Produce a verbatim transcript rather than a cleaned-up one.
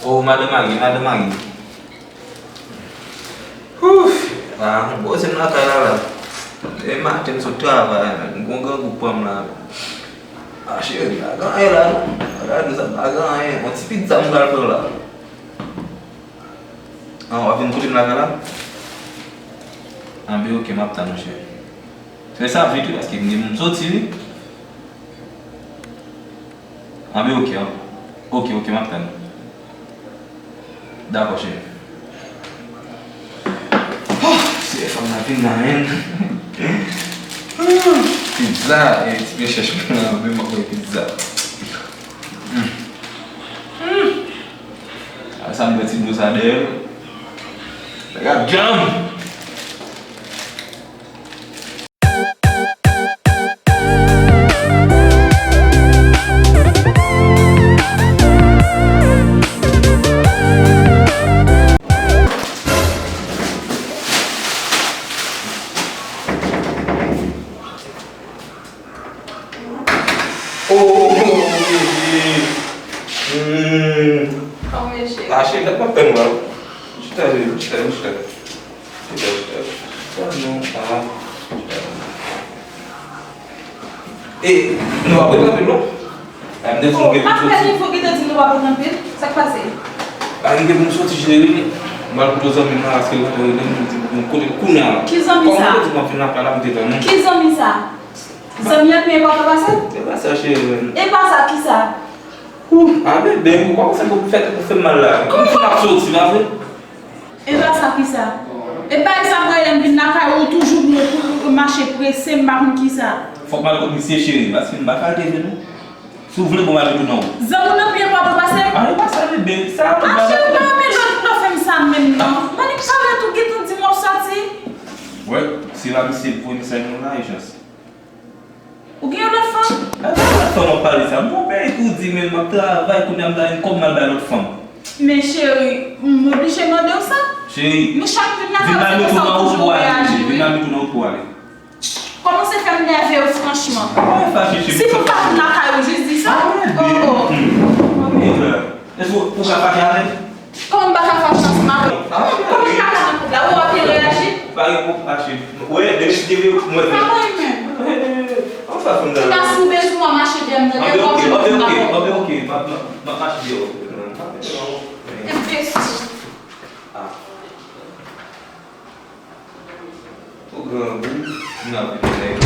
Oh, madan Mari, madan Mari. Ouf! Ah, bon, se m lakay la, la. E maten m sot travay, men m gon grangou pran m la. Ah, cheri, pa gen anyen la, non. Gade sa, pa gen anyen. Yon ti pizza m pral pran la. Ah, w ap vin kote m lakay la? Anben, oke, m ap tann ou, cheri. Fè sa vit, wi, paske m gen pou m soti, wi. Anben, oke, an. Oke, oke, m ap tann. Dakò, cheri. Oh, se fanm nan vin nan men. Pizza, e ti pechèch mwen nan men, m ap manje pizza. Mm. Mm. A sa m wè ti dlo sa dèyè l. Nèg ap djanm. Oh, oh, oh, oh, oh, oh. Hmm. Kòman cheri? Ah, cheri, dat m ap tann ou la. Chita, cheri, chita, chita. Chita, chita, chita, non, ah, chita. E, nou pa prete anpil, non? A, m te di nou gen pou m soti. Apre li fò ki te di nou pa prete anpil. Sa k pase? A, m gen pou m soti, cheri. M al kote zanmi m nan, paske l kontan rele m, m di m kote l kounye a la. Ki zanmi sa? Kòman ou te di m ap vin lakay la, m te tann ou? Ki zanmi sa? Zanmi an pi enpòtan pase l? E pa sa, cheri. E pa sa, ki sa? Ou, a, bebe, ou pa konn sa pou fè, pou fè m mal la. Kòman? M fin ap soti, pa vre? E pa sa, ki sa? E pa sa, mwen, lè m vin lakay ou, ou toujou pou, pou, pou mache prese, m pa konn ki sa. Fòk m al kot misye, cheri, paske m pa ka leve, non. Si w vle, bon, m al retounen w. Zanmi w nan pi enpòtan pase m? A, e pa sa, bebe, sa. A, cheri, pa anpil lòt lè w fè m sa menm, non. Mwen, li parèt ou gentan di m w ap soti. Wè, se pa misye premye sa yon la, e chans. Ou gen yon lòt fanm? A, pa lòt fanm w ap pale sa. M gon peyi pou di, men m ap travay, kounye a m ta jwenn kòb m al bay lòt fanm. Men cheri, m oblije mande w sa. Cheri, men chak moun nan vin al mete w nan wout pou w ale, cheri. Vin al mete w nan wout pou w ale. Kòmanse fè m nève w, franchman. Pa fache, cheri. Si m pa vin lakay ou, jis di sa. Oh, oh. Èske ou ka fache avè m? Kòman m pa ka fache ansanm avè w? Kòman m pa ka nan koup la? Ou wè byen reyaji? Pa gen koup fache. Ou wè, depi m te vle mwen. Pa mwen menm. Ou pa fè m dal. Kouta, si w bezwen mwen, mache dèyè m nan. Anben, oke, anben, oke, anben, oke. M ap, m ap, m ap mache dèyè w. Enbesil. Ah. Ou grangou, m nan vin nèg.